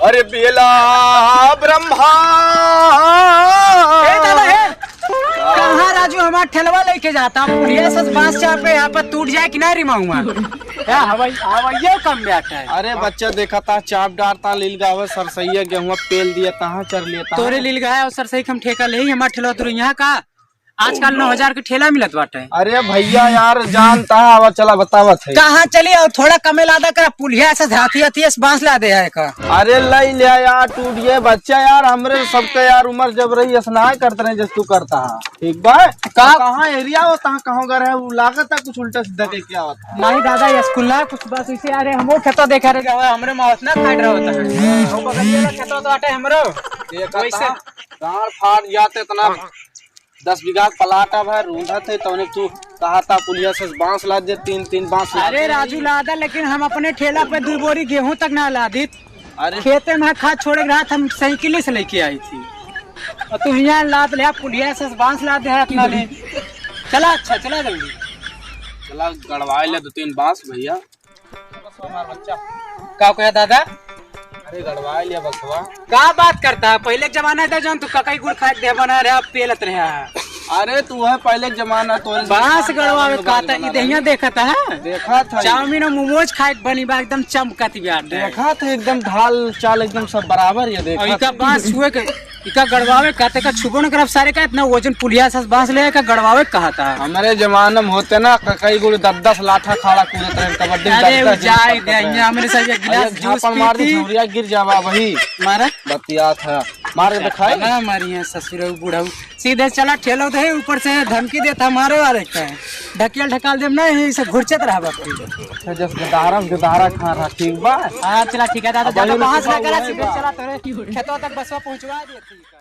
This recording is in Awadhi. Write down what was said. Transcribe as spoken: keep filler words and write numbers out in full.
अरे बेला ब्रह्मा। ए दादा, ए! कहाँ राजू हमार ठेलवा लेके जाता? पुलिया से बांस चापे, यहाँ पर टूट जाए कि ना रे महुआ? क्या हवाई, हवाइयो कम बैठा है। अरे बच्चा, देखा था, चाप डारता, लील गावे, सरसैया गेहुआ पेल दिया, तहाँ चर लेता। तोरे लील गावे और सरसई के हम ठेका ले, हमार ठेलवा तू यहाँ का? आजकल नौ हजार के ठेला मिलत बाटे। अरे भैया यार, जानता है, अब चला बतावत है। कहाँ चली? और थोड़ा कमे लादा करा, पुलिया से हाथी हाथी से बांस लादे है का? अरे लई ले यार, टूट गए बच्चा यार, हमरे सबके यार उम्र जब रही, ऐसा ना करते रहे जस तू करता है, ठीक बा? का? कहाँ एरिया होता है, कहाँ घर है, वो लागत है कुछ उल्टा सीधा के क्या होता है? नहीं दादा, ये स्कूल ना कुछ बस इसे, अरे हमरो खेतो देखा रे, हमरे मावस ना खाट रहा होता है। वो बगल वाला खेतो तो आटे हमरो। देखा वैसे था, गाड़ फाड़ जाते इतना दस बीघा के प्लाट अब है, रूंधत है, तौने तू कहा था पुलिया से बांस लाद दे, तीन, तीन बांस लाद अरे दे। राजू लादा, लेकिन हम अपने ठेला पे दू बोरी गेहूं तक ना लादित। अरे। खेते में खाद छोड़े के रहा, हम साइकिल से लेके आई थी। और तू हियां लाद ले, पुलिया से बांस लाद दे अपना ले। चला, अच्छा, चला जल्दी। चला, गड़वाए ले दो तीन बांस, भैया। बसवा मार बच्चा। का कहे दादा? अरे गड़वाए लिया बसवा। का बात करता है? पहले के जमाना था जौन तू ककई गुड़ खाए के देह बना रहे, अब पेलत रहे। अरे तू है पहले के जमाना, तोरे से बांस खान गड़वावे खान का था, बना ई देहिया रहे। देखा था? देखा था। चाउमीन और मोमोज खाए के बनी बा, एकदम चमकत बाटे। देखा था एकदम ढाल चाल एकदम सब बराबर ये देखा और इका था। बांस छुए के इका गड़वावे कहते का छुबो न करब सारे का, इतना वजन पुलिया से बांस ले का गड़वावे कहा था। हमारे जमाना में होते ना क-, कई गुड़ दस दस लाठा खाड़ा कूदत रहे कबड्डी में अरे दस वो दस जाए दिन दे, पकड़ते रहे। हमरे सब एक गिलास अरे जूस झापड़ मार दे, पीती। छौरिया गिर जावा वही। मारा? बतिया था। मार के दिखाई। ना मारी है ससुर बुढ़ऊ। सीधे चला ठेलो दे, ऊपर से धमकी देता मारे वाले का। ढकियल ढकाल देम ना, यही से घुरचत रहा बाप। अच्छा, जस गदारम गदारा खा रहा, ठीक बा? हाँ, चला ठीक है दादा, अब ज्यादा वही बहस ना लोग करा, वही सीधे बा। चला तोरे खेतवा तक बसवा पहुँचवा दे, ठीक है।